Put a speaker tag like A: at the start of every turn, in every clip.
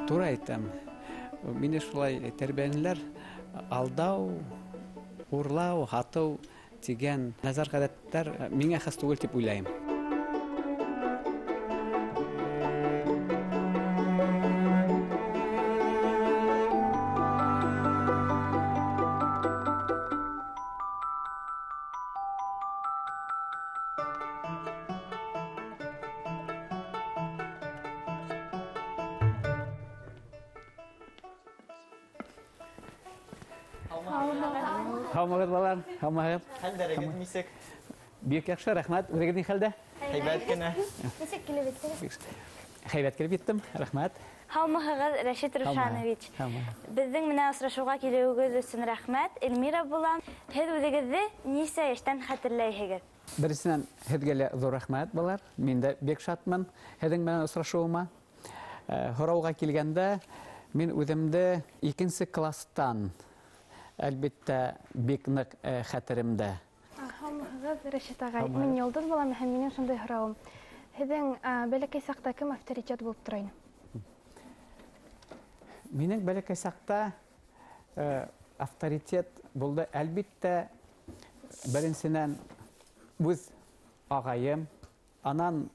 A: Тура әйтәм. Мине шулай тәрбиәләнеләр. Алдау, урлау, һатыу тигән насар ғәҙәттәр миңә хас түгел тип уйлайым. Һаумыһығыҙ, балалар, һаумыһығыҙ.
B: Хәлдәрегеҙ нисек?
A: Бик яҡшы, рәхмәт. Үҙегеҙ ни хәлдә?
B: Һәйбәт кенә.
C: Нисек килеп еттегеҙ?
A: Һәйбәт килеп еттем, рәхмәт.
C: Һаумыһығыҙ, Рәшит Рушанович. Беҙҙең менән осрашыуға килеүегеҙ өсөн рәхмәт. Эльмира булам. Һеҙ үҙегеҙҙе нисә йәштән хәтерләйһегеҙ?
A: Беренсенән, һеҙгә лә ҙур рәхмәт, балалар. Мин дә бик шатмын һеҙҙең менән осрашыуыма. Һорауға килгәндә, мин үҙемде икенсе класстан, әлбиттә, бик ныҡ хәтеремдә.
D: Һаумыһығыҙ, Рәшит ағай. Мин Йолдоҙ булам һәм минең шундай һорауым. Һеҙҙең бәләкәй саҡта кем авторитет булып тора ине?
A: Минең бәләкәй саҡта авторитет булды, әлбиттә, беренсенән үҙ ағайым, анан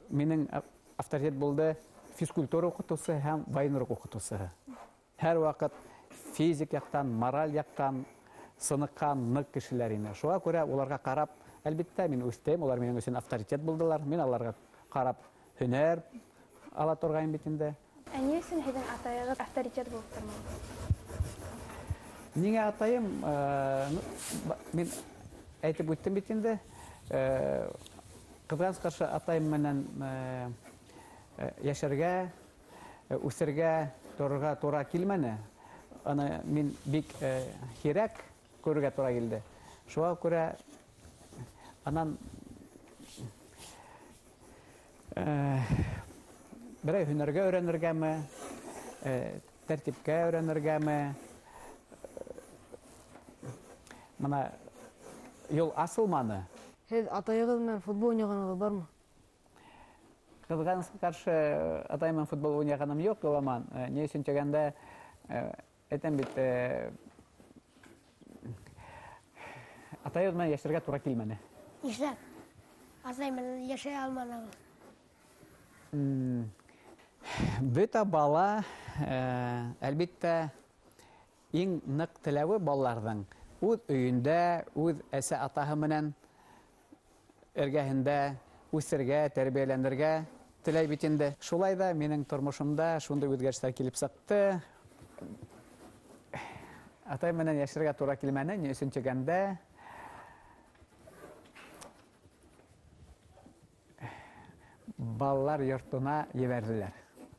A: минең авторитет булды физкультура уҡытыусы һәм военрук уҡытыусыһы. Һәр ваҡыт физик яҡтан, мораль яҡтан сыныҡҡан ныҡ кешеләр ине. Шуға күрә уларға ҡарап, әлбиттә, мин үҫтем, улар минең өсөн авторитет булдылар. Мин аларға ҡарап һөнәр ала торғайым бит инде.
D: Ә ни өсөн һеҙҙең атайығыҙ авторитет булып торманы?
A: Ниңә атайым? Мин әйтеп үттем бит инде. Ҡыҙғаныс ҡаршы атайым менән йәшәргә, үҫергә, торорға тура килмәне. Аны мин бик һирәк күрергә тура килде. Шуға күрә анан берәй һөнәргә өйрәнергәме, тәртипкә өйрәнергәме, мына юл асылманы.
E: Һеҙ атайығыҙ менән футбол уйнағанығыҙ бармы?
A: Ҡыҙғанысҡа ҡаршы атайым менән футбол уйнағаным юҡ, Юламан. Ни өсөн тигәндә, әйтәм бит, атайым менән йәшәргә тура килмәне.
F: Нишләп? Атай менән йәшәй алманығыҙ?
A: Бөтә бала, әлбиттә, иң ныҡ теләүе балаларҙың үҙ өйөндә, үҙ әсә-атаһы менән эргәһендә үҫергә, тәрбиәләнергә теләй бит инде. Шулай ҙа минең тормошомда шундай үҙгәрештәр килеп сыҡты. Атай менән йәшәргә тура килмәне, ни өсөн тигәндә, балалар йортона ебәрҙеләр.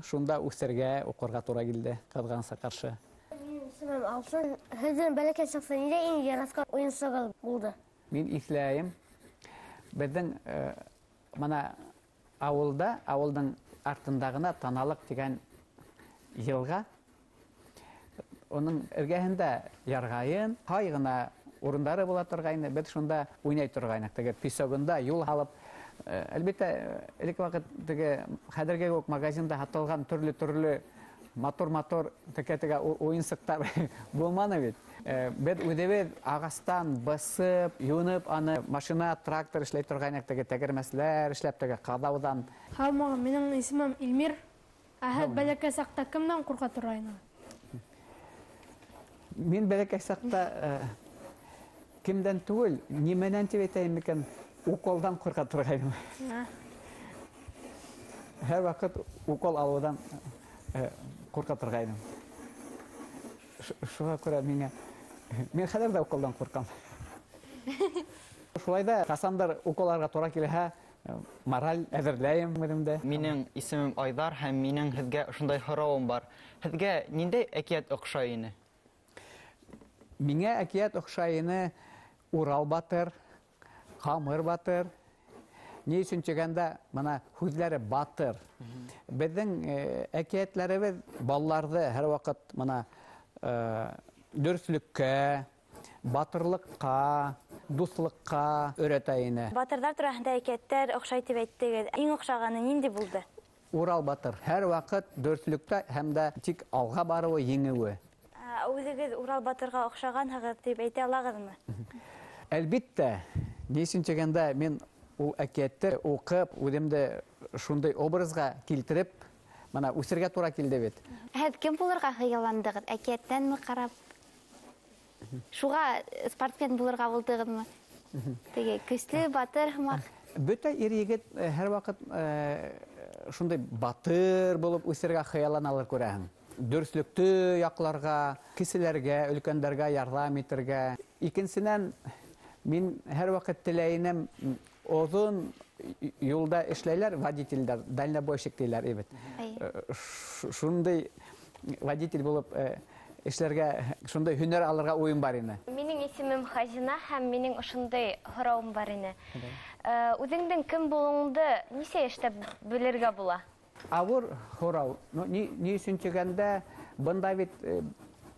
A: Шунда үҫергә, уҡырға тура килде, ҡыҙғанысҡа ҡаршы.
F: Минең исемем Алсын. Һеҙҙең бәләкәй саҡта ниндәй иң яратҡан уйынсығыҙ булды?
A: Мин иҫләйем. Беҙҙең мына ауылда, ауылдың артында ғына Таналыҡ тигән йылға. Уның эргәһендә ярғайын, һай ғына урындары була торғайны. Беҙ шунда уйнай торғайныҡ. Теге песогында юл һалып, әлбиттә, элек ваҡыт теге хәҙерге үк магазинда һатылған төрлө-төрлө матур-матур текә-текә уйынсыҡтар булманы бит. Беҙ үҙебеҙ ағастан бысып, юнып, аны машина, трактор эшләй торғайныҡ, теге тәгәрмәсләр эшләп, теге ҡаҙауҙан.
G: Һаумыһығыҙ, минең исемем Илмир. Ә һеҙ бәләкәй саҡта кемдән ҡурҡа торғайнығыҙ?
A: Мин бәләкәй саҡта кемдән түгел, нимәнән тип әйтәйем микән, уколдан ҡурҡа торғайным. Һәр ваҡыт укол алыуҙан ҡурҡа торғайным. Шуға күрә мин хәҙер ҙә уколдан ҡурҡам. Шулай ҙа ҡасандыр уколарға тура килһә, мораль әҙерләйем үҙемде.
B: Минең исемем Айҙар һәм минең һеҙгә ошондай һорауым бар. Һеҙгә ниндәй әкиәт оҡшай ине?
A: Миңә әкиәт оҡшай ине Урал батыр, Ҡамыр батыр. Ни өсөн тигәндә, мына һүҙҙәре батыр. Беҙҙең әкиәтләребеҙ балаларҙы һәр ваҡыт мына дөрөҫлөккә, батырлыҡҡа, дуҫлыҡҡа өйрәтә ине.
C: Батырҙар тураһында әкиәттәр оҡшай тип әйттегеҙ. Иң оҡшағаны ниндәй булды?
A: Урал батыр һәр ваҡыт дөрөҫлөктә һәм дә тик алға барыуы, еңеүе.
C: Үҙегеҙ Урал батырға оҡшағанһығыҙ тип әйтә алағыҙмы?
A: Әлбиттә, ни өсөн тигәндә, мин ул әкиәтте уҡып, үҙемде шундай образға килтереп, мына үҫергә тура килде бит.
H: Һеҙ кем булырға хыялландығыҙ? Әкиәттәнме ҡарап? Шуға спортсмен булырға булдығыҙмы? Теге көслө батыр һымаҡ.
A: Бөтә ир егет һәр ваҡыт шундай батыр булып үҫергә хыялланалар, күрәһең. Дөрөҫлөктө яҡларға, кешеләргә, өлкәндәргә ярҙам итергә. Икенсенән, мин һәр ваҡыт теләйенем, оҙон юлда эшләйләр водительдәр, дальнобойщик тиләр бит. Шундай водитель булып эшләргә, шундай һөнәр алырға уйым бар ине.
I: Минең исемем Хазина һәм минең ошондай һорауым бар ине. Үҙеңдең кем булыуыңды нисә йәштә белергә була?
A: Ауыр һорау. Ни өсөн тигәндә, бында бит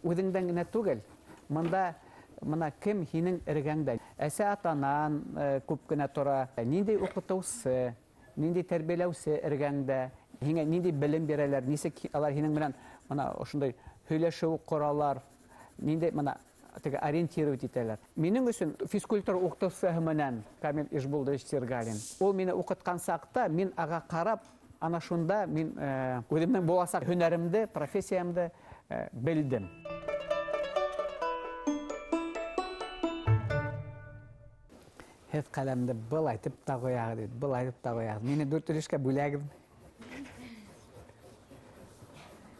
A: үҙеңдән генә түгел, мында мына кем һинең эргәңдә. Әсә атанан күп кенә тора, ниндәй уҡытыусы, ниндәй тәрбиәләүсе эргәңдә, һиңә ниндәй белем бирәләр, нисек алар һинең менән мына ошондай һөйләшеү ҡоралар, ниндәй мына теге ориентировать итәләр. Минең өсөн физкультура уҡытыусыһы менән Камил Ишбулдович Сергалин. Ул мине уҡытҡан саҡта мин аға ҡарап, ана шунда мин үҙемдең буласаҡ һөнәремде, профессиямды белдем. Һеҙ ҡәләмде былай итеп тә ҡуяғыҙ, былай итеп тә ҡуяғыҙ. Мине дүрт өлөшкә бүләгеҙ.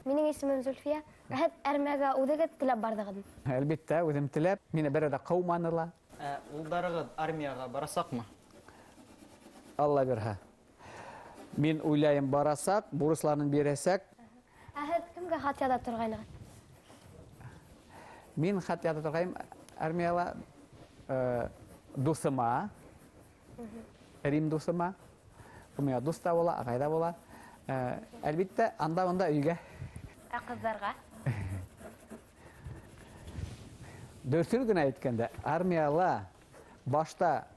F: Минең исемем Зөлфиә. Һеҙ армияға үҙегеҙ теләп барҙығыҙмы?
A: Әлбиттә, үҙем теләп. Мине берәү ҙә ҡыуманы ла.
B: Улдарығыҙ армияға барасаҡмы?
A: Алла бирһә. Мин уйлайым, барасаҡ, бурысларын бирәсәк.
F: Ә һеҙ кемгә хат яҙа торғайнығыҙ?
A: Мин хат яҙа торғайым армияла дуҫыма, Рим дуҫыма. Ул миңә дуҫ та була, ағай ҙа була. Әлбиттә, анда-мында өйгә.
I: Ә ҡыҙҙарға?
A: Дөрөҫөн генә әйткәндә, армияла башта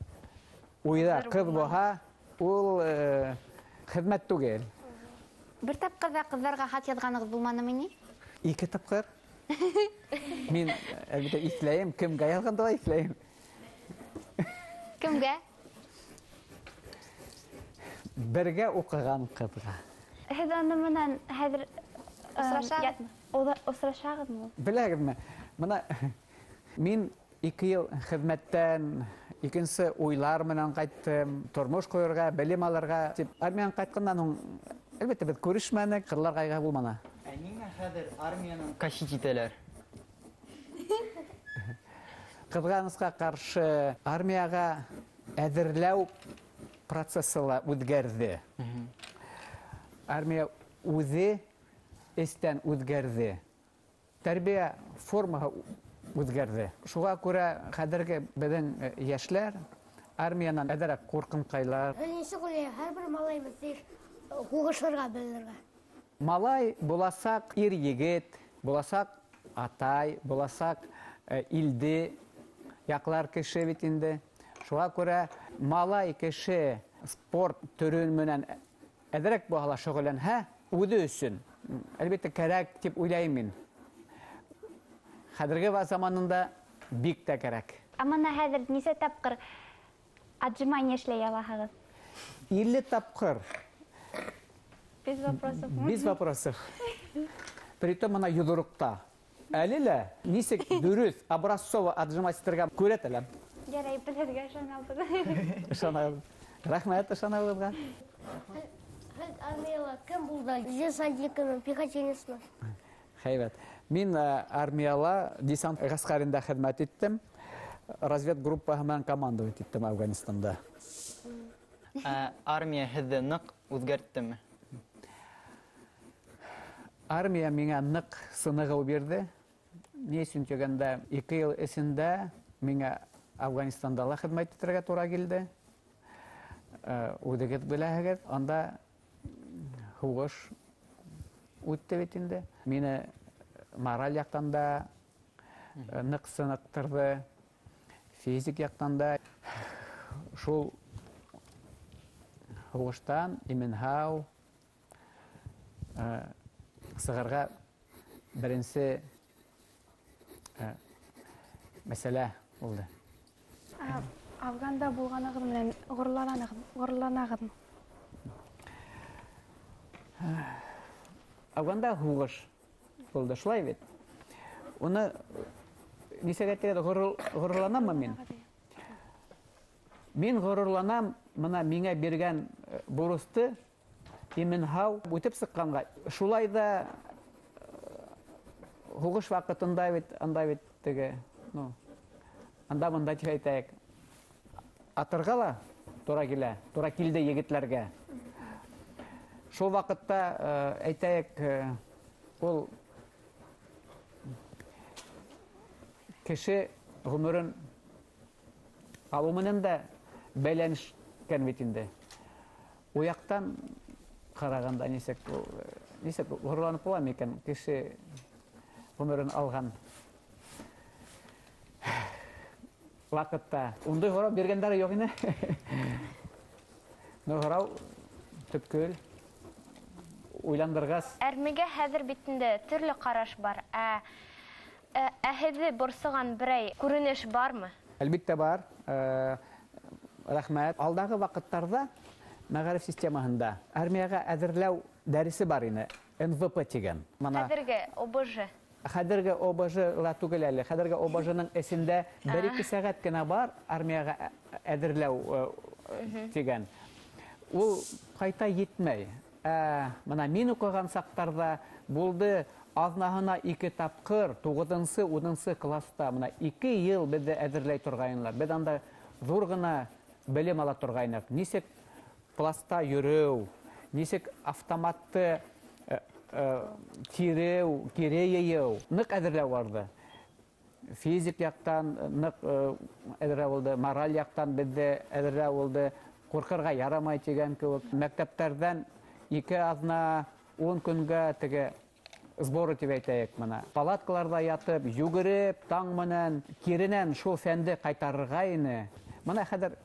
A: уйҙа ҡыҙ булһа, ул хеҙмәт түгел.
H: Бер тапҡыр ҙа ҡыҙҙарға хат яҙғанығыҙ булманымы ни?
A: 2 тапҡыр. Мин әлбиттә иҫләйем, кемгә яҙғанды ла иҫләйем.
H: Кемгә?
A: Бергә уҡыған ҡыҙға.
H: Һеҙ уның менән хәҙер осрашағыҙмы? Осрашағыҙмы?
A: Беләгеҙме? Бына мин 2 йыл хеҙмәттән икенсе уйлар менән ҡайттым, тормош ҡойорға, белем алырға тип. Армиянан ҡайтҡандан һуң, әлбиттә, беҙ күрешмәнек, ҡыҙлар ҡайғы булманы.
B: Ә ниңә хәҙер армиянан косить итәләр?
A: Ҡыҙғанысҡа ҡаршы, армияға әҙерләү процессы ла үҙгәрҙе. Армия үҙе эстән үҙгәрҙе. Тәрбиә формаһы үҙгәрҙе. Шуға күрә хәҙерге беҙҙең йәшләр армиянан әҙерәк ҡурҡынҡайлар.
F: Нисек уйлайһың, һәр бер малай тейеш һуғышырға белергә?
A: Малай буласаҡ ир егет, буласаҡ атай, буласаҡ илде яҡлар кеше бит инде. Шуға күрә малай кеше спорт төрө менән әҙерәк булһа ла шөғөлләнһә, үҙе өсөн әлбиттә кәрәк тип уйлайым мин. Хәҙерге заманында бик тә кәрәк.
H: Ә мына хәҙер нисә тапҡыр отжимание эшләй алаһығыҙ?
A: 50 тапҡыр.
H: Без вопросов.
A: Без вопросов. Притом мына йоҙроҡта. Әле лә нисек дөрөҫ образцово отжимать итергә күрәтәләр.
H: Ярай, белергә ышанабыҙ.
A: Ышанабыҙ. Рәхмәт ышанабыҙға.
F: Һеҙ армияла кем булды? Десантникмы, пехотинецмы?
A: Хәйбәт. Мин армияла десант ғәскәрендә хеҙмәт иттем. Разведгруппаһы менән командовать иттем Афганистанда.
B: Армия һеҙҙе ныҡ үҙгәрттеме?
A: Армия миңә ныҡ сынығыу бирҙе. Ни өсөн тигәндә, 2 йыл эсендә миңә Афганистанда ла хеҙмәт итергә тура килде. Үҙегеҙ беләһегеҙ, анда һуғыш үтте бит инде. Мине мораль яҡтан да ныҡ сыныҡтырҙы, физик яҡтан да. Шул һуғыштан имен һау сығырға беренсе мәсьәлә булды.
D: Афганда булғанығыҙ менән ғорурланағыҙмы?
A: Афганда һуғыш булды, шулай бит. Уны нисек әйтергә, ғорурланаммы мин? Мин ғорурланам, мына миңә биргән бурысты имен һау үтеп сыҡҡанға. Шулай да һуғыш ваҡытында бит, анда бит теге, ну, анда мында тип әйтәйек, атырға ла тура килә, тура килде егетләргә. Шул ваҡытта әйтәйек, ул кеше ғүмерен алыу менән дә бәйләнешкән бит инде. У яҡтан ҡарағанда нисек ғорурланып була микән кеше ғүмерен алған ваҡытта? Ундай һорау биргәндәре юҡ ине. Но һорау төпкөл, уйландырғас.
I: Әрмегә хәҙер бит инде төрлө ҡараш бар. Ә һеҙҙе борсоған берәй күренеш бармы?
A: Әлбиттә бар. Рәхмәт. Алдағы ваҡыттарҙа мәғариф системаһында армияға әҙерләү дәресе бар ине, НВП тигән.
I: Хәҙерге ОБЖ.
A: Хәҙерге ОБЖ ла түгел әле. Хәҙерге ОБЖ-ның эсендә 1-2 сәғәт кенә бар армияға әҙерләү тигән. Ул ҡайта етмәй. Мына мин уҡыған саҡтарҙа булды аҙнаһына 2 тапҡыр, 9-нсы, 10-нсы класста мына 2 йыл беҙҙе әҙерләй торғайнылар. Беҙ анда ҙур ғына белем ала торғайныҡ. Нисек пласта йөрөү, нисек автоматты тиреү, кире йыйыу. Ныҡ әҙерләү барҙы. Физик яҡтан ныҡ әҙерләү булды, мораль яҡтан беҙҙе әҙерләү булды. Ҡурҡырға ярамай тигән кеүек. Мәктәптәрҙән 2 аҙна 10 көнгә теге сборы тип әйтәйек мына. Палаткаларҙа ятып, йүгереп, таң менән, киренән шул фәнде ҡайтарырға ине. Мына хәҙер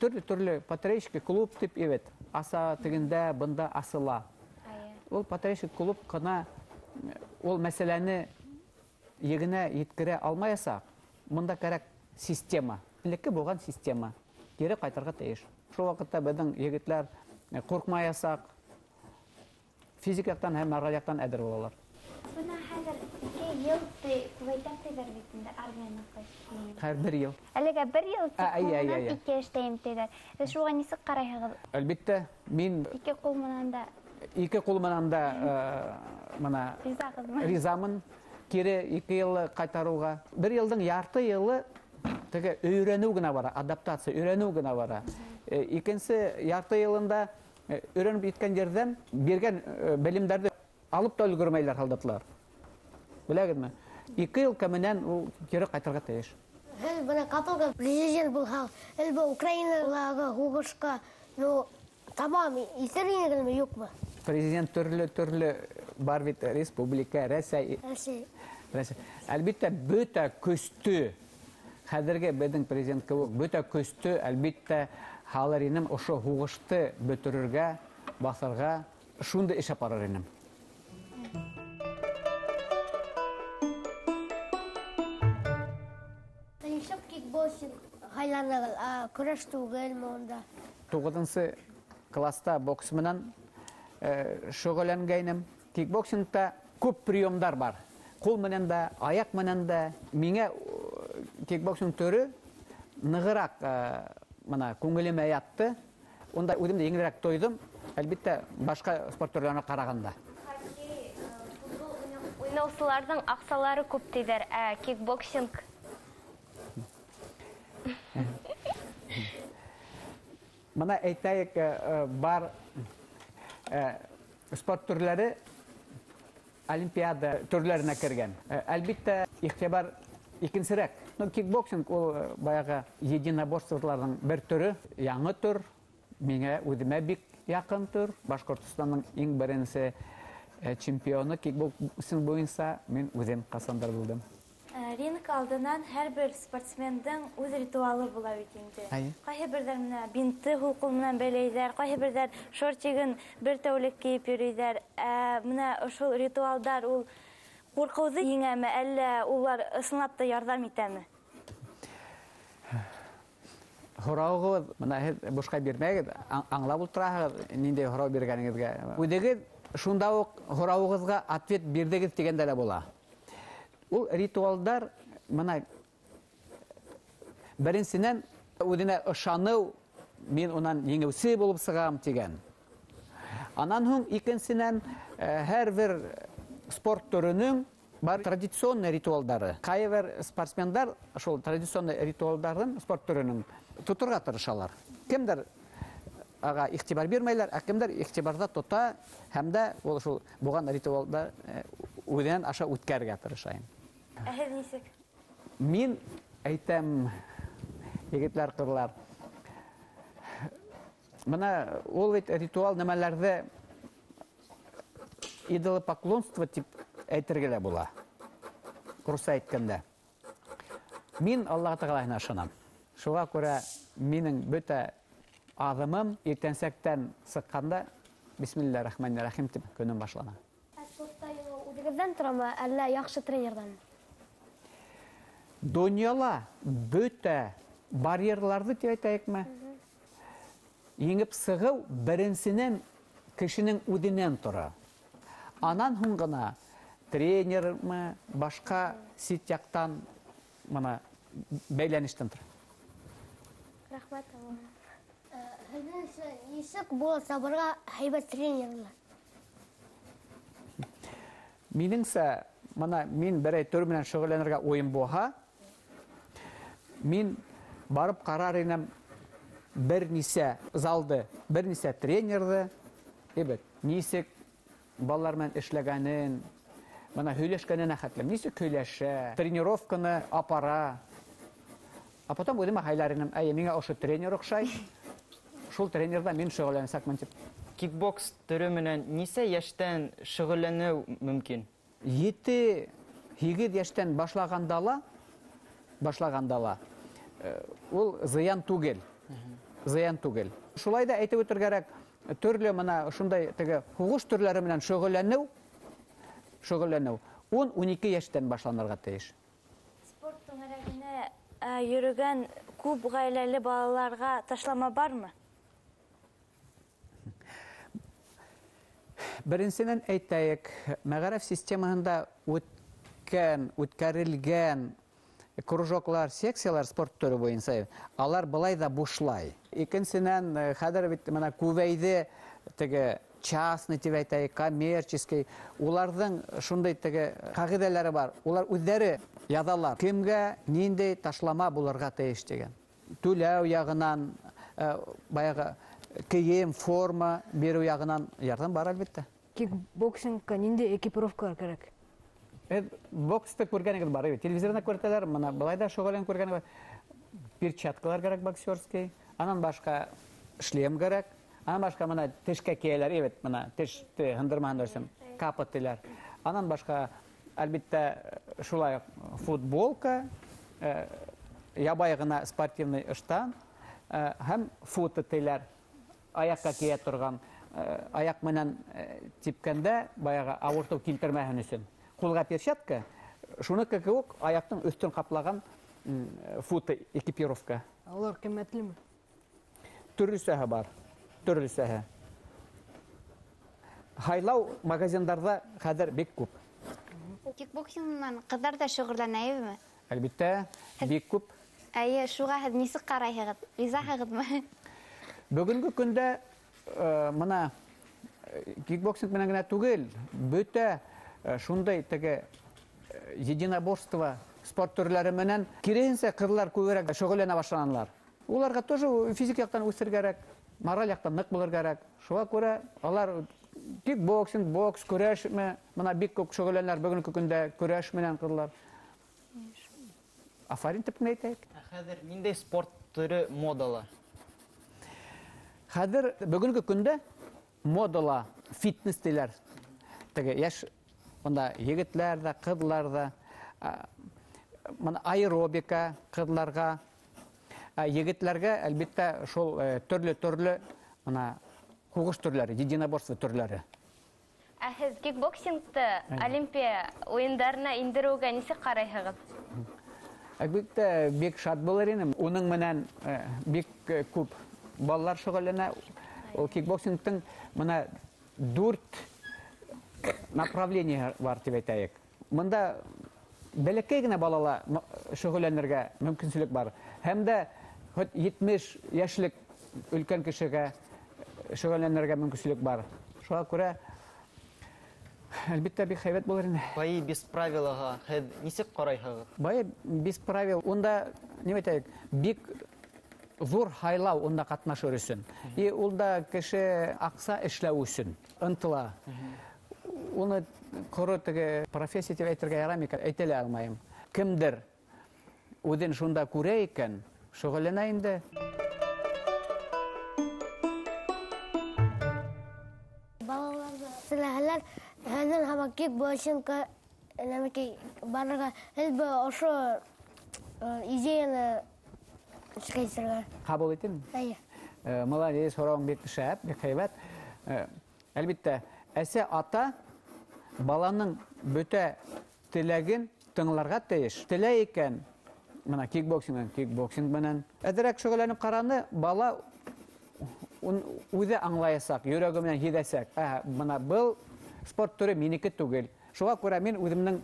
A: төрлө-төрлө патриотический клуб тип ебет. Аса тегендә, бында асыла. Ул патриотический клуб ҡына ул мәсьәләне егенә еткерә алмаясаҡ. Бында кәрәк система. Элекке булған система кире ҡайтырға тейеш. Шул ваҡытта беҙҙең егетләр ҡурҡмаясаҡ, физик яҡтан һәм мораль яҡтан әҙер булалар.
H: Бына хәҙер 2 йыл күбәйтәм тиҙәр бит инде армияныҡы.
A: Хәҙер 1 йыл.
H: Әлегә 1 йыл, тик һуңынан 2 эштәйем тиҙәр. Һеҙ шуға нисек ҡарайһығыҙ?
A: Әлбиттә, мин
H: 2 ҡул менән дә
A: 2 ҡул менән дә мына
H: ризағыҙмы?
A: Ризамын. Кире 2 йыл ҡайтарыуға. 1 йылдың ярты йылы теге өйрәнеү генә бара, адаптация, өйрәнеү генә бара. Икенсе ярты йылында өйрәнеп еткән ерҙән биргән белемдәрҙе алып та өлгөрмәйләр һалдатлар. Беләгеҙме? 2 йыл кәменән ул кире ҡайтырға тейеш.
F: Һеҙ бына ҡапылға президент булһағыҙ, һеҙ был Украиналағы һуғышҡа, ну, тамам итер инегеҙме, юҡмы?
A: Президент төрлө-төрлө бар бит, республика, Рәсәй.
F: Рәсәй.
A: Рәсәй. Әлбиттә, бөтә көстө, хәҙерге беҙҙең президент кеүек, бөтә көстө, әлбиттә, һалыр инем ошо һуғышты бөтөрөргә, баҫырға, шундай эш апарыр инем.
F: Нишләп кикбоксинг һайланығыҙ, ә көрәш түгелме унда?
A: 9-нсы класста бокс менән шөғөлләнгәйнем. Кикбоксингта күп приемдар бар. Ҡул менән дә, аяҡ менән дә. Миңә кикбоксинг төрө нығыраҡ мына күңелемә ятты. Унда үҙем дә еңелерәк тойҙом. Әлбиттә, башҡа спорт төрләренә ҡарағанда.
I: Хоккей, футбол уйнаусыларҙың аҡсалары күп тиҙәр, ә кикбоксинг?
A: Мына әйтәйек, бар спорт төрләре олимпиада төрләренә кергән. Әлбиттә, иғтибар икенсерәк. Ну, кикбоксинг ул баяғы единоборстволарҙың бер төрө, яңы төр, миңә үҙемә бик яҡын төр. Башҡортостандың иң беренсе чемпионы кикбоксинг буйынса мин үҙем ҡасандыр булдым.
C: Ринг алдынан һәр бер спортсмендың үҙ ритуалы була бит инде. Ҡайһы берҙәр менә бинты һул ҡул менән бәйләйҙәр, ҡайһы берҙәр шортигын бер тәүлек кейеп йөрөйҙәр. Менә ошол ритуалдар ул ҡурҡыуҙы еңәме, әллә улар ысынлап та ярҙам итәме?
A: Һорауығыҙ, бына һеҙ бушҡа бирмәгеҙ, аңлап ултыраһығыҙ ниндәй һорау биргәнегеҙгә. Үҙегеҙ шунда уҡ һорауығыҙға ответ бирҙегеҙ тигәндә лә була. Ул ритуалдар бына беренсенән үҙенә ышаныу, мин унан еңеүсе булып сығам тигән. Анан һуң икенсенән һәр бер спорт төрөнөң бар традиционный ритуалдары. Ҡайһы спортсмендар шул традиционный ритуалдарын спорт төрөнөң тоторға тырышалар. Кемдер ага иғтибар бирмәйләр, ә кемдер иғтибарҙа тота һәм дә ул шул булған ритуалда үҙенән аша үткәрергә тырыша.
C: Ә һеҙ нисек?
A: Мин әйтәм, егетләр, ҡыҙлар, бына ул бит ритуал нәмәләрҙе идолопоклонство тип әйтергә лә була. Русса әйткәндә. Мин Аллаһ Тәғәләһенә ышанам. Шуға күрә минең бөтә аҙымым иртәнсәктән сыҡҡанда Бисмиллаһир-рахманир-рахим тип көнөм башлана.
F: Ә спортта үҙегеҙҙән торамы, әллә яҡшы тренерҙан?
A: Донъяла бөтә барьерларҙы тип әйтәйекме? Еңеп сығыу беренсенән кешенең үҙенән тора. Анан һуң ғына тренермы, башҡа сит яҡтан мына бәйләнештән тора.
F: Рәхмәт. Һеҙҙеңсә нисек була табырға һәйбәт тренерлар?
A: Минеңсә, мына мин берәй төр менән шөғөлләнергә уйым булһа, мин барып ҡарар инем бер нисә залды, бер нисә тренерҙы, әйбәт, нисек балалар менән эшләгәнен, мына һөйләшкәненә хәтлем, нисек һөйләшә, тренировканы апара. А потом үҙемә һайлар инем, әйе, миңә ошо тренер оҡшай, шул тренерҙа мин шөғөлләнсәкмен тип.
B: Кикбокс төрө менән нисә йәштән шөғөлләнеү мөмкин?
A: 7-8 йәштән башлағанда ла, ул зыян түгел. Зыян түгел. Шулай да әйтеп үтергә кәрәк, төрлө мына ошондай теге һуғыш төрләре менән шөғөлләнеү 10-12 йәштән башланырға тейеш.
C: Спорт түңәрәгенә йөрөгән күп ғаиләле балаларға ташлама бармы?
A: Беренсенән әйтәйек, мәғариф системаһында үткәрелгән кружоклар, секциялар спорт төрө буйынса, алар былай да бушлай. Икенсенән, хәҙер бит мына күбәйҙе теге частный тип әйтәйек, коммерческий, уларҙың шундай теге ҡағиҙәләре бар. Улар үҙҙәре яҙалар, кемгә ниндәй ташлама булырға тейеш тигән. Түләү яғынан, баяғы кейем, форма биреү яғынан ярҙам бар әлбиттә.
E: Кикбоксингка ниндәй экипировкалар кәрәк?
A: Боксты күргәнегеҙ бар, телевизорҙа күрһәтәләр, мына былай да шөғөлләнеп күргәнегеҙ бар. Перчаткалар кәрәк боксерский, анан башҡа шлем кәрәк, анан башҡа мына тешкә кейәләр, әйбәт, мына теште һындырмаһын өсөн капа тиләр. Анан башҡа, әлбиттә, шулай уҡ футболка, ябай ғына спортивный ыштан һәм футы тиләр, аяҡҡа кейә торған, аяҡ менән типкәндә баяғы ауыртыу килтермәһен өсөн. Ҡулға перчатка, шуныҡы кеүек аяҡтың өҫтөн ҡаплаған футы экипировка.
E: Улар ҡиммәтлеме?
A: Төрлөсәһе бар, төрлөсәһе. Һайлау магазиндарҙа хәҙер бик күп.
H: Кикбоксинг менән ҡыҙҙар ҙа шөғөлләнә, әйеме?
A: Әлбиттә, бик күп.
H: Әйе, шуға һеҙ нисек ҡарайһығыҙ? Ризаһығыҙмы?
A: Бөгөнгө көндә мына кикбоксинг менән генә түгел, бөтә шундай теге единоборство спорт төрләре менән киреһенсә ҡыҙҙар күберәк шөғөлләнә башланылар. Уларға тоже физик яҡтан үҫергә кәрәк, мораль яҡтан ныҡ булырға кәрәк. Шуға күрә алар кикбоксинг, бокс, көрәш мына бик күп шөғөлләнәләр бөгөнгө көндә көрәш менән ҡыҙҙар. Афарин тип кенә әйтәйек.
B: Ә хәҙер ниндәй спорт төрө модала?
A: Хәҙер бөгөнгө көндә модала фитнес тиләр. Теге йәш унда егетләр ҙә, ҡыҙҙар ҙа. Аэробика ҡыҙларға, егетләргә, әлбиттә, шул төрлө-төрлө һуғыш төрләре, единоборство төрләре.
I: Ә һеҙ кикбоксингты Олимпия уйындарына индереүгә нисек ҡарайһығыҙ?
A: Әлбиттә, бик шат булыр инем. Уның менән бик күп балалар шөғөлләнә. Ул кикбоксингтың мына 4 направление бар тип әйтәйек. Мында бәләкәй генә балала шөғөлләнергә мөмкинселек бар. Һәм дә 70 йәшлек өлкән кешегә шөғөлләнергә мөмкинселек бар. Шуға күрә, әлбиттә, бик һәйбәт булыр ине.
B: Бои без правилаға һеҙ нисек ҡарайһығыҙ?
A: Бои без правил, унда, нимә әйтәйек, бик ҙур һайлау унда ҡатнашыр өсөн. И ул да кеше аҡса эшләү өсөн ынтыла. Уны ҡоро теге профессия тип әйтергә ярамай икән, әйтә лә алмайым. Кемдер үҙен шунда күрә икән, шөғөлләнә инде.
F: Балаларҙы теләһәләр, һәнән һаман кикбоксингка, нәмәкәй барырға, һеҙ ошо идеяны эшкә итергә.
A: Ҡабул итәм?
F: Эйе.
A: Молодец, һорауың бик шәп, бик һәйбәт. Әлбиттә, әсә ата баланың бөтә теләген тыңларға тейеш. Теләй икән, мына кикбоксинг менән, кикбоксинг менән. Әҙерәк шөғөлләнеп ҡараны, бала үҙе аңлаясаҡ, йөрәге менән һиҙәсәк. Әһә, мына был спорт төрө минеке түгел. Шуға күрә мин үҙемдең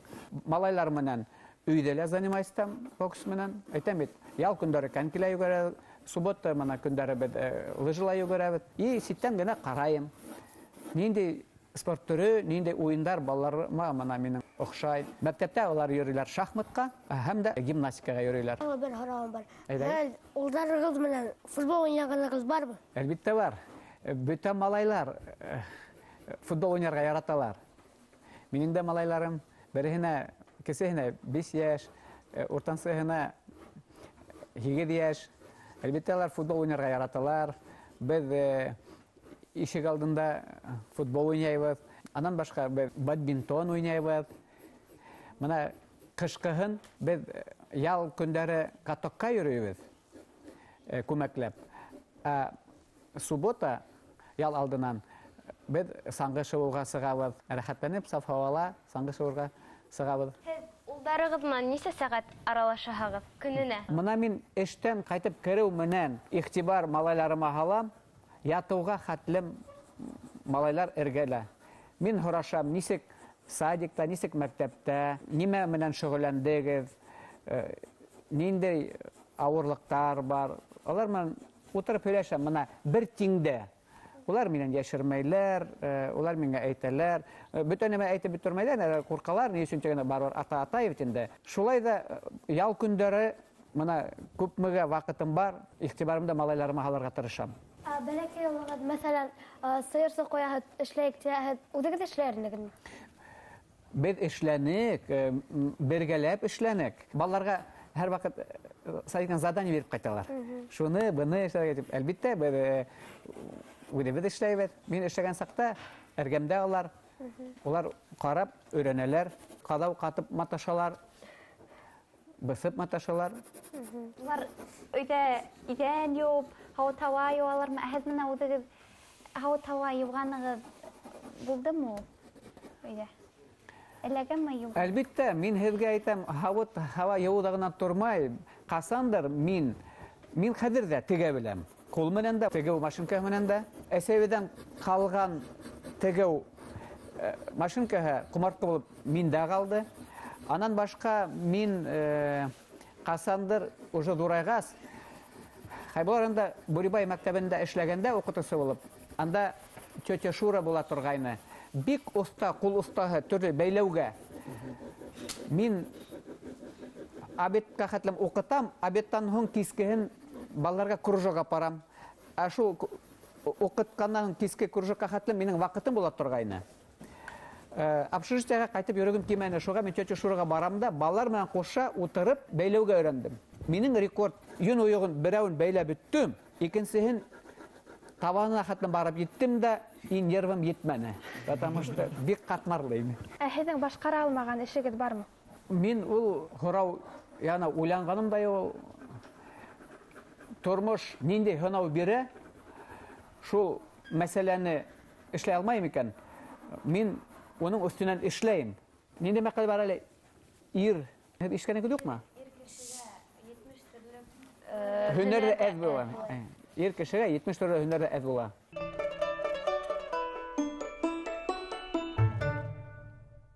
A: малайлар менән өйҙә лә занимаюсь там бокс менән. Әйтәм бит, ял көндәре конькилә йүгерә, суббота мына көндәре беҙ лыжыла йүгерәбеҙ. И ситтән генә ҡарайым. Ниндәй спорт төрө, ниндәй уйындар балаларыма мына минең оҡшай. Мәктәптә улар йөрөйләр шахматҡа һәм дә гимнастикаға йөрөйләр.
F: Тағы бер һорауым бар.
A: Әйҙә.
F: Һеҙ улдарығыҙ менән футбол уйнағанығыҙ бармы?
A: Әлбиттә бар. Бөтә малайлар футбол уйнарға яраталар. Минең дә малайларым береһенә, кесеһенә 5 йәш, уртансыһына 8 йәш. Әлбиттә алар футбол уйнарға яраталар. Беҙ ишек алдында футбол уйнайбыҙ. Анан башҡа беҙ бадминтон уйнайбыҙ. Мына ҡышҡыһын беҙ ял көндәре катокка йөрөйбөҙ күмәкләп. Ә суббота ял алдынан беҙ саңғы шыуыуға сығабыҙ. Рәхәтләнеп саф һауала саңғы шыуырға сығабыҙ.
I: Һеҙ улдарығыҙ менән нисә сәғәт аралашаһығыҙ көнөнә?
A: Мына мин эштән ҡайтып кереү менән иғтибар малайларыма һалам, ятыуға хәтлем малайлар эргәлә. Мин һорашам, нисек садикта, нисек мәктәптә, нимә менән шөғөлләндегеҙ, ниндәй ауырлыҡтар бар. Алар менән ултырып һөйләшәм, мына бер тиңдә. Улар минән йәшермәйләр, улар миңә әйтәләр. Бөтә нәмә әйтеп бөтөрмәйләр, әле ҡурҡалар, ни өсөн тигәндә барыбер ата-атай бит инде. Шулай да ял көндәре мына күпмегә ваҡытым бар, иғтибарымды малайларыма һалырға тырышам.
F: Бәләкәй ваҡыт, мәҫәлән, сыйырсыҡ ҡуяһыҙ, эшләйек тиһәгеҙ, үҙегеҙ эшләр инегеҙме?
A: Беҙ эшләнек, бергәләп эшләнек. Балаларға һәр ваҡыт садиктан задание биреп ҡайталар. Шуны, быны эшләргә тип. Әлбиттә, беҙ үҙебеҙ эшләйбеҙ. Мин эшләгән саҡта эргәмдә алар. Улар ҡарап өйрәнәләр, ҡаҙау ҡатып маташалар, быҫып маташалар.
H: Улар өйҙә иҙән йыуып, һауыт-һауа йыуалармы? Ә һеҙ менән үҙегеҙ һауыт-һауа йыуғанығыҙ булдымы ул өйҙә? Эләгәнме йыуған?
A: Әлбиттә, мин һеҙгә әйтәм, һауыт-һауа йыуыуҙа ғына тормай. Ҡасандыр мин хәҙер ҙә тегә беләм. Ҡул менән дә, тегеү машинкаһы менән дә. Әсәйҙән ҡалған тегеү машинкаһы ҡомартҡы булып миндә ҡалды. Анан башҡа мин ҡасандыр уже ҙурайғас, Хәйбулла анда Бүрибай мәктәбендә эшләгәндә уҡытыусы булып, анда тетя Шура була торғайны. Бик оҫта, ҡул оҫтаһы төрлө бәйләүгә. Мин обедҡа хәтлем уҡытам, обедтан һуң кискеһен балаларға кружокка апарам. Ә шул уҡытҡандан һуң киске кружокка хәтлем минең ваҡытым була торғайны. Общежитиеға ҡайтып йөрөгөм килмәне, шуға мин тетя Шураға барам да, балалар менән ҡуша ултырып бәйләүгә өйрәндем. Минең рекорд йөн ойоғон берәүен бәйләп бөттөм, икенсеһен табанына хәтлем барып еттем дә, и нервым етмәне, потому что бик ҡатмарлы ине.
D: Ә һеҙҙең башҡара алмаған эшегеҙ бармы?
A: Мин ул һорау Яна уйланғаным да юҡ. Тормош ниндәй һынау бирә, шул мәсьәләне эшләй алмайым икән, мин уның өҫтөнән эшләйем. Ниндәй мәҡәл бар әле? Ир, һеҙ ишеткәнегеҙ юҡмы?
C: Ир кешегә 70 төрлө
A: һөнәр ҙә әҙ була. Ир кешегә 70 төрлө һөнәр ҙә әҙ була.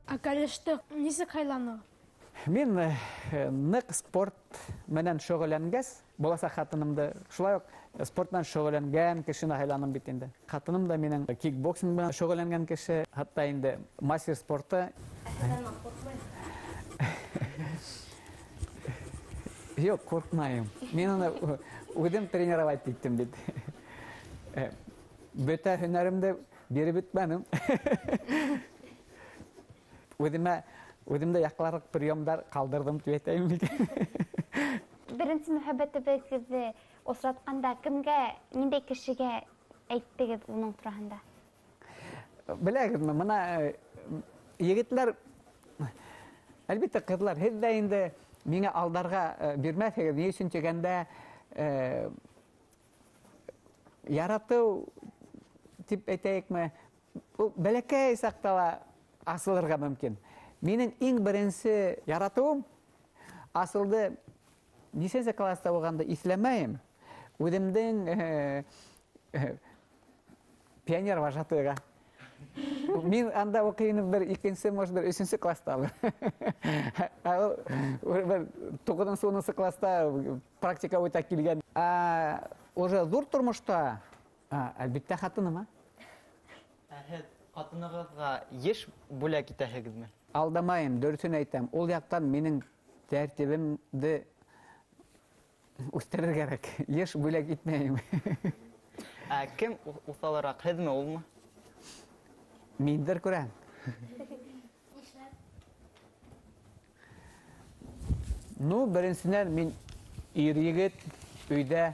G: Ә кәләште нисек һайланығыҙ?
A: Мин ныҡ спорт менән шөғөлләнгәс, буласаҡ хатынымды шулай уҡ спорт менән шөғөлләнгән кешене һайланым бит инде. Хатыным да минең кикбоксинг менән шөғөлләнгән кеше, хатта инде мастер спорты. Юҡ, ҡурҡмайым. Мин уны үҙем тренировать иттем бит. Бөтә һөнәремде биреп бөтмәнем. Үҙемдә яҡларлыҡ приемдар ҡалдырҙым тип әйтәйем бит.
H: Беренсе мөхәббәтебеҙҙе осратҡанда кемгә, ниндәй кешегә әйттегеҙ уның тураһында?
A: Беләгеҙме, бына егетләр, әлбиттә ҡыҙлар, һеҙ ҙә инде миңә алдарға бирмәҫһегеҙ. Ни өсөн тигәндә, яратыу тип әйтәйекме, ул бәләкәй саҡта ла асылырға мөмкин. Минең иң беренсе яратыуым асылды нисәнсе класста булғанды иҫләмәйем. Үҙемдең пионер вожатыйға. Мин анда уҡыйным бер икенсе, может, бер өсөнсө класста. Ә ул бер туғыҙынсы, унынсы класста практика үтә килгән. Ә уже ҙур тормошта, әлбиттә, хатыныма.
B: Ә һеҙ ҡатынығыҙға йыш бүләк итәһегеҙме?
A: Алдамайым, дөрөҫөн әйтәм. Ул яҡтан минең тәртибемде үҫтерер кәрәк. Йыш бүләк итмәйем.
B: Ә кем уҫалыраҡ, һеҙме, улмы?
A: Миндер күрәм. Ну, беренсенән мин ир егет, өйҙә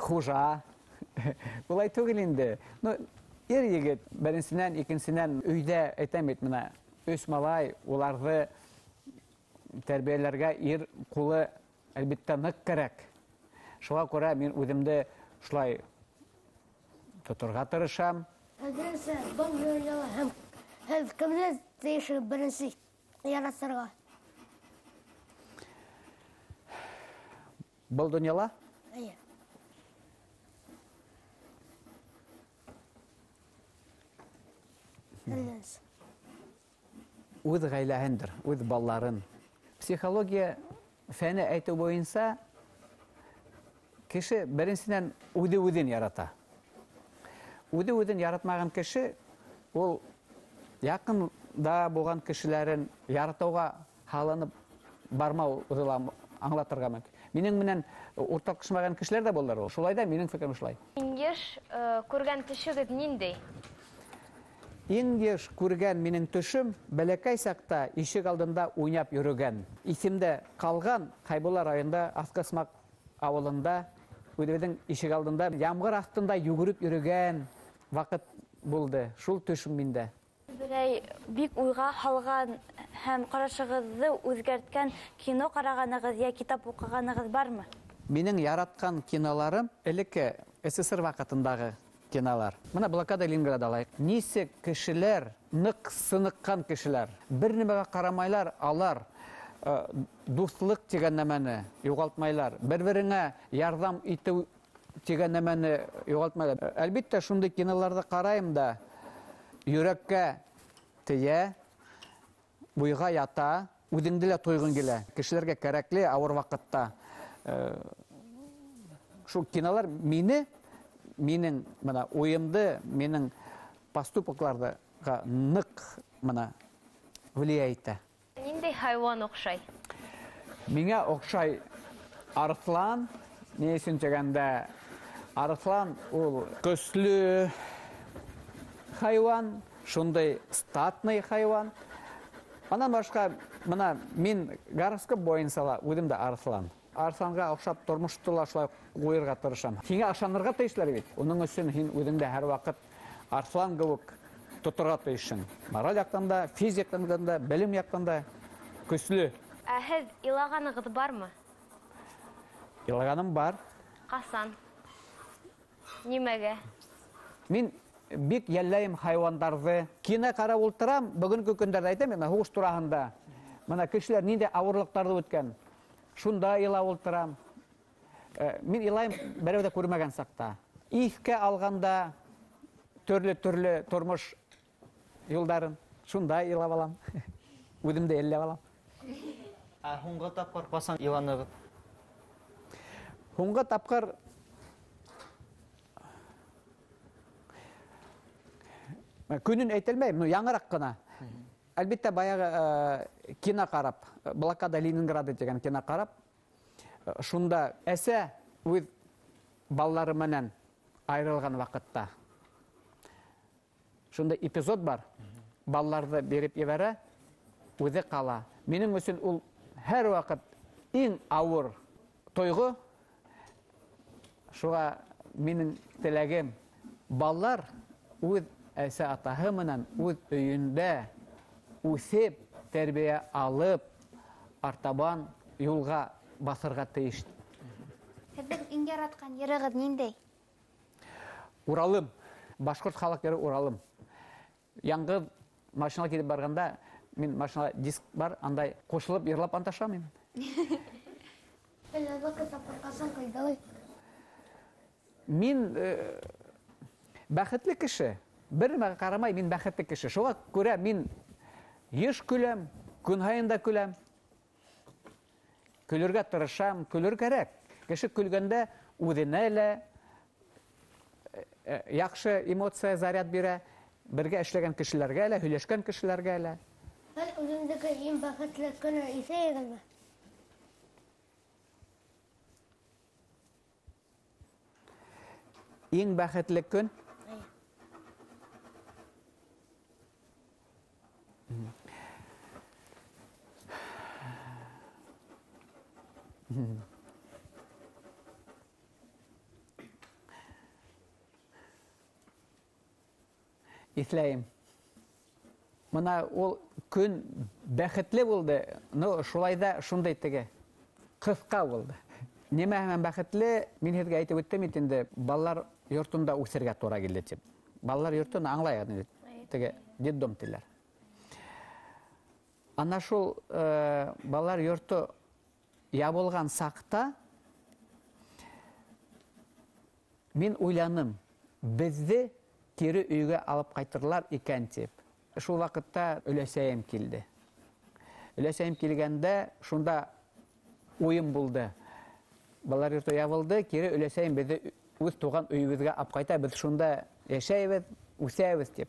A: хужа. Улай түгел инде. Ну, ир егет, беренсенән, икенсенән өйҙә әйтәм бит, бына өс малай, уларҙы тәрбиәләргә ир ҡулы әлбиттә ныҡ кәрәк. Шуға күрә мин үҙемде шулай тоторға тырышам.
F: Беренсе был донъяла һәм һеҙ кемде тейешһегеҙ беренсе яратырға?
A: Был донъяла?
F: Эйе. Беренсе.
A: Үҙ ғаиләһендер, үҙ балаларын. Психология фәне әйтеү буйынса кеше беренсенән үҙе үҙен ярата. Үҙе үҙен яратмаған кеше ул яҡында булған кешеләрен яратыуға һалынып бармау үҙе ла аңлатырға мөмкин. Минең менән уртаҡлашмаған кешеләр ҙә булыр ул. Шулай ҙа минең фекерем шулай.
I: Иң йыш күргән төшөгөҙ ниндәй?
A: Иң йыш күргән минең төшөм бәләкәй саҡта ишек алдында уйнап йөрөгән. Иҫемдә ҡалған Хәйбулла районында Аҫҡы ауылында үҙебеҙҙең ишек алдында ямғыр аҫтында йүгереп йөрөгән ваҡыт булды. Шул төшөм миндә.
C: Берәй бик уйға һалған һәм ҡарашығыҙҙы үҙгәрткән кино ҡарағанығыҙ йә китап уҡығанығыҙ бармы?
A: Минең яратҡан киноларым элекке СССР ваҡытындағы кинолар. Бына блокада Ленинграда алайыҡ. Нисек кешеләр, ныҡ сыныҡҡан кешеләр, бер нәмәгә ҡарамайлар, алар дуҫлыҡ тигән нәмәне юғалтмайлар, бер-береңә ярҙам итеү тигән нәмәне юғалтмайлар. Әлбиттә, шундай киноларҙы ҡарайым да, йөрәккә тейә, буйға ята, үҙеңде лә тойғың килә. Кешеләргә кәрәкле ауыр ваҡытта. Шул кинолар минең бына уйымды, минең поступокларҙы ныҡ бына влиять итә.
I: Ниндәй хайуан оҡшай?
A: Миңә оҡшай арыҫлан. Ни өсөн тигәндә, арыҫлан ул көслө хайуан, шундай статный хайуан. Анан башҡа бына мин гороскоп буйынса ла үҙем дә арыҫлан. Арыҫланға оҡшап тормошто ла шулай ҡуйырға тырышам. Һиңә ышанырға тейешләр бит. Уның өсөн һин үҙеңдә һәр ваҡыт арыҫлан кеүек тоторға тейешһең. Мораль яҡтан да, физик яҡтан да, белем яҡтан да көслө.
I: Ә һеҙ илағанығыҙ бармы?
A: Илағаным бар.
I: Ҡасан? Нимәгә?
A: Мин бик йәлләйем хайуандарҙы. Кино ҡарап ултырам, бөгөнгө көндәрҙә әйтәм, мына һуғыш тураһында. Мына кешеләр ниндәй ауырлыҡтарҙы үткән. Шунда илап ултырам. Мин илайым берәү ҙә күрмәгән саҡта. Иҫкә алғанда төрлө-төрлө тормош юлдарын шунда илап алам. Үҙем дә йәлләп алам.
B: Ә һуңғы тапҡыр ҡасан иланығыҙ?
A: Һуңғы тапҡыр көнөн әйтә алмайым, но яңыраҡ ҡына. Әлбиттә, баяғы кино ҡарап, Блокада Ленинграда тигән кино ҡарап, шунда әсә үҙ балалары менән айырылған ваҡытта. Шунда эпизод бар, балаларҙы биреп ебәрә, үҙе ҡала. Минең өсөн ул һәр ваҡыт иң ауыр тойғо. Шуға минең теләгем, балалар үҙ әсә атаһы менән үҙ өйөндә үҫеп, тәрбиә алып, артабан юлға баҫырға тейеш.
H: Һеҙҙең иң яратҡан йырығыҙ ниндәй?
A: Уралым. Башҡорт халыҡ йыры Уралым. Яңғыҙ машинала килеп барғанда, мин машинала диск бар, андай ҡушылып йырлап анташам мин. Мин бәхетле кеше. Бер нимәгә ҡарамай, мин бәхетле кеше. Шуға күрә мин йыш көләм, көн һайын да көләм. Көлөргә тырышам, көлөр кәрәк. Кеше көлгәндә үҙенә лә яҡшы эмоция заряд бирә, бергә эшләгән кешеләргә лә, һөйләшкән кешеләргә лә.
F: Һеҙ үҙеңдеке иң бәхетле көнө иҫәйегеҙме?
A: Иң бәхетле көн? Иҫләйем. Мына ул көн бәхетле булды, но шулай да шундай теге ҡыҫҡа булды. Нимә менән бәхетле? Мин һеҙгә әйтеп үттем бит инде, балалар йортонда үҫергә тура килде тип. Балалар йортон аңлайһығыҙ инде, теге детдом тиләр. Ана шул балалар йорто ябылған саҡта мин уйланым, беҙҙе кире өйгә алып ҡайтырлар икән тип. Шул ваҡытта өләсәйем килде. Өләсәйем килгәндә шунда уйым булды. Балалар йорто ябылды, кире өләсәйем беҙҙе үҙ туған өйөбөҙгә алып ҡайта, беҙ шунда йәшәйбеҙ, үҫәбеҙ тип.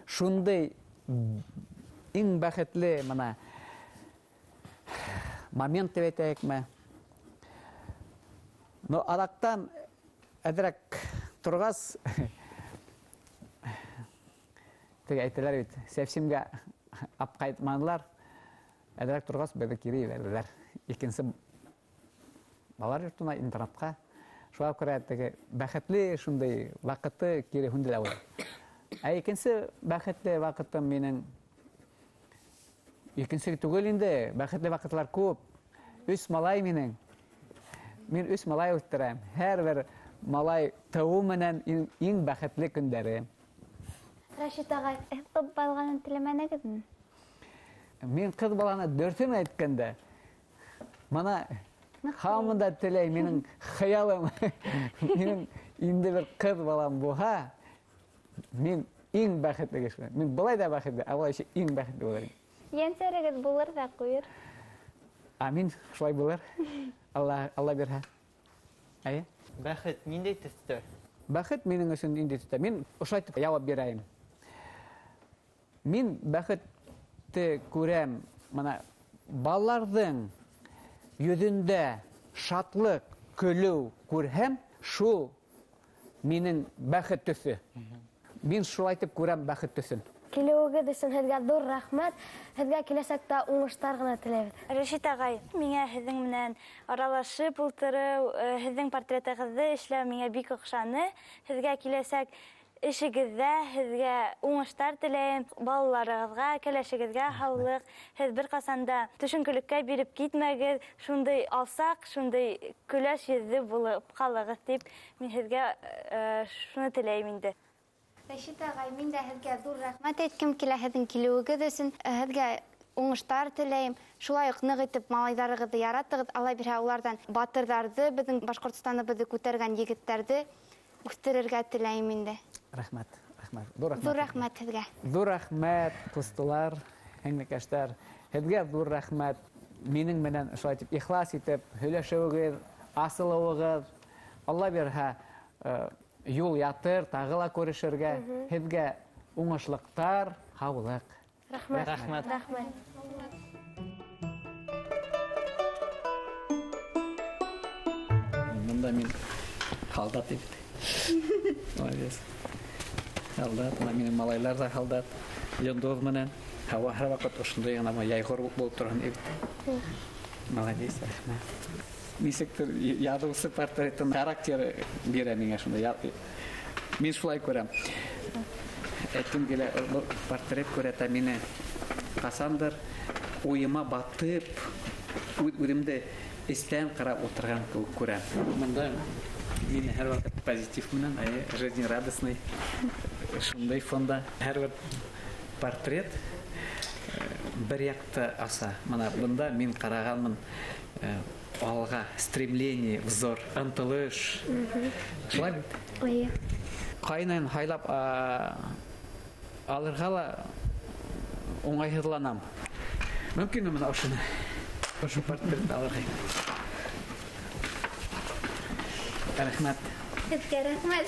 A: Шундай иң бәхетле мына момент тип әйтәйекме. Но аҙаҡтан әҙерәк торғас, теге әйтәләр бит, сәфсимгә алып ҡайтманылар, әҙерәк торғас беҙҙе кире ебәрҙеләр. Икенсе балалар йортона, интернатҡа. Шуға күрә теге бәхетле шундай ваҡыты кире һүнде лә ул. Ә икенсе бәхетле ваҡытым минең, икенсе түгел инде, бәхетле ваҡытлар күп. Өс малай минең. Мин өс малай үҫтерәм. Һәр бер малай тыуыу менән иң бәхетле көндәрем.
H: Рәшит ағай, ҡыҙ баланы теләмәнегеҙме?
A: Мин ҡыҙ баланы дөрөҫөн әйткәндә, мына һаман да теләйем, минең хыялым, минең инде бер ҡыҙ балам булһа, мин иң бәхетле кеше. Мин былай да бәхетле, ә былай иң бәхетле булыр.
H: Йәнсәрегеҙ булыр ҙа ҡуйыр.
A: Амин, шулай булыр. Алла бирһә. Әйе.
B: Бәхет ниндәй төҫтә?
A: Бәхет минең өсөн ниндәй төҫтә? Мин ошолай итеп яуап бирәйем. Мин бәхетте күрәм, мына балаларҙың йөҙөндә шатлыҡ, көлөү күрһәм, шул минең бәхет төҫө. Мин шулай итеп күрәм бәхет төҫөн.
F: Килеүегеҙ өсөн һеҙгә ҙур рәхмәт. Һеҙгә киләсәктә уңыштар ғына теләйбеҙ.
C: Рәшит ағай, миңә һеҙҙең менән аралашып ултырыу, һеҙҙең портретығыҙҙы эшләү миңә бик оҡшаны. Һеҙгә киләсәк Эшегеҙҙә һеҙгә уңыштар теләйем, балаларығыҙға, кәләшегеҙгә һаулыҡ. Һеҙ бер ҡасан да төшөнкөлөккә биреп китмәгеҙ, шундай алсаҡ, шундай көләс йөҙлө булып ҡалығыҙ тип мин һеҙгә шуны теләйем инде.
H: Рәшит ағай, мин дә һеҙгә ҙур рәхмәт әйткем килә һеҙҙең килеүегеҙ өсөн. Һеҙгә уңыштар теләйем. Шулай уҡ ныҡ итеп малайҙарығыҙҙы яратығыҙ. Алла бирһә, уларҙан батырҙарҙы, беҙҙең Башҡортостаныбыҙҙы күтәргән егеттәрҙе үҫтерергә теләйем инде.
A: Рәхмәт, рәхмәт. Ҙур рәхмәт.
H: Ҙур рәхмәт һеҙгә.
A: Ҙур рәхмәт, ҡустылар, һеңлекәштәр. Һеҙгә ҙур рәхмәт. Минең менән шулай итеп ихлас итеп һөйләшеүегеҙ, асылыуығыҙ. Алла бирһә, юл ятыр, тағы ла күрешергә. Һеҙгә уңышлыҡтар, һаулыҡ.
G: Рәхмәт.
B: Рәхмәт.
G: Рәхмәт.
A: Бында мин һалдат бит. Молодец. Һалдат, бына минең малайлар ҙа һалдат. Йондоҙ менән. Һауа һәр ваҡыт ошондай ғына яйғор булып торһон бит. Молодец, рәхмәт. Нисектер яҙыусы портретын характеры бирә миңә шундай. Мин шулай күрәм. Әйткем килә, был портрет күрәтә мине ҡасандыр уйыма батып, үҙемде эстән ҡарап ултырған кеүек күрәм. Бында мин һәр ваҡыт позитив менән, әйе, жизнерадостный, шундай фонда. Һәр бер портрет бер яҡты аса. Мына бында мин ҡарағанмын алға, стремление, взор, ынтылыш. Шулай бит?
H: Эйе.
A: Ҡайнайын һайлап алырға ла уңайһыҙланам. Мөмкинме бына ошоно? Ошо портретты алырға? Рәхмәт.
H: Һеҙгә рәхмәт.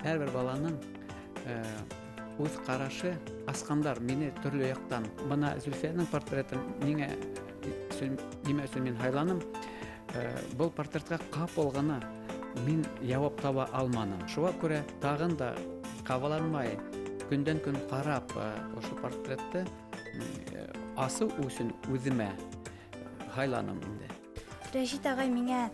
A: Һәр бер баланың үҙ ҡарашы асҡандар мине төрлө яҡтан. Бына Зөлфиәнең портретын нимә өсөн мин һайланым? Был портретҡа ҡапыл ғына мин яуап таба алманым. Шуға күрә тағын да ҡабаланмай, көндән көн ҡарап, ошо портретты асыу өсөн үҙемә һайланым инде.
C: Рәшит ағай миңә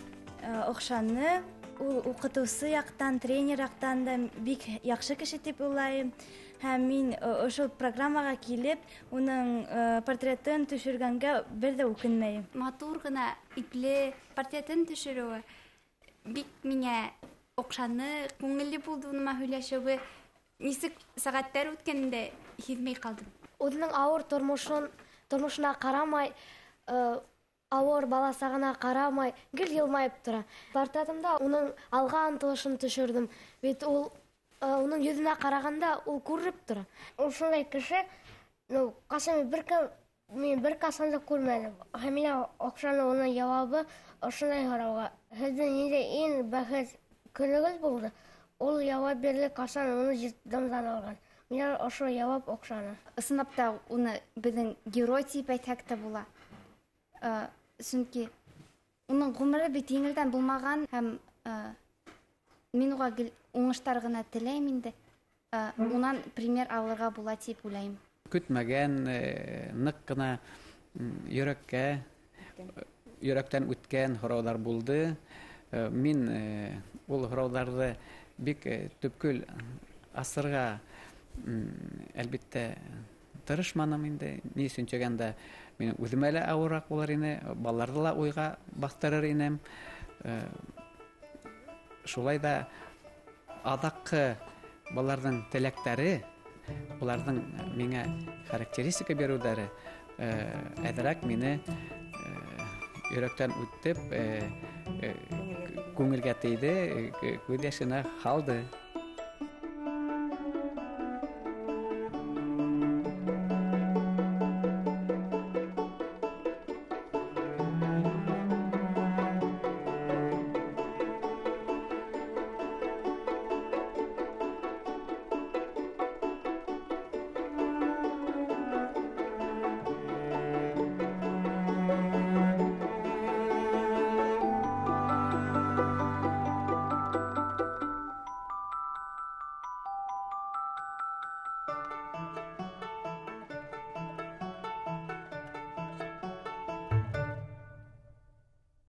C: оҡшаны. Ул уҡытыусы яҡтан, тренер яҡтан да бик яҡшы кеше тип уйлайым. Һәм мин ошо программаға килеп, уның портретын төшөргәнгә бер ҙә үкенмәйем.
H: Матур ғына ипле портретын төшөрөүе бик миңә оҡшаны, күңелле булды уныма һөйләшеүе. Нисек сәғәттәр үткәнен дә һиҙмәй ҡалдым.
F: Үҙенең ауыр тормошона ҡарамай, ауыр бала сағына ҡарамай, гел йылмайып тора. Портретымда уның алға ынтылышын төшөрҙөм. Бит ул уның йөҙөнә ҡарағанда ул күреп тора.
J: Ошондай кеше, ну, ҡасан бер кем, мин бер ҡасан да күрмәнем. Һәм миңә оҡшаны уның яуабы ошондай һорауға. Һеҙҙең ниндәй иң бәхет көнөгөҙ булды? Ул яуап бирҙе, ҡасан уны детдомдан алған. Миңә ошо яуап оҡшаны.
H: Ысынлап та уны беҙҙең герой тип әйтһәк тә була. Сөнки уның ғүмере бит еңелдән булмаған, һәм мин уға гел уңыштар ғына теләйем инде. Унан пример алырға була тип уйлайым.
A: Көтмәгән, ныҡ ҡына йөрәктән үткән һорауҙар булды. Мин ул һорауҙарҙы бик төпкөл асырға, әлбиттә, тырышманым инде. Ни өсөн тигәндә, минең үҙемә лә ауырыраҡ булыр ине, балаларҙы ла уйға баҫтырыр инем. Шулай да аҙаҡҡы балаларҙың теләктәре, уларҙың миңә характеристика биреүҙәре, әҙерәк мине йөрәктән үтеп, күңелгә тейҙе, күҙ йәшенә һалды.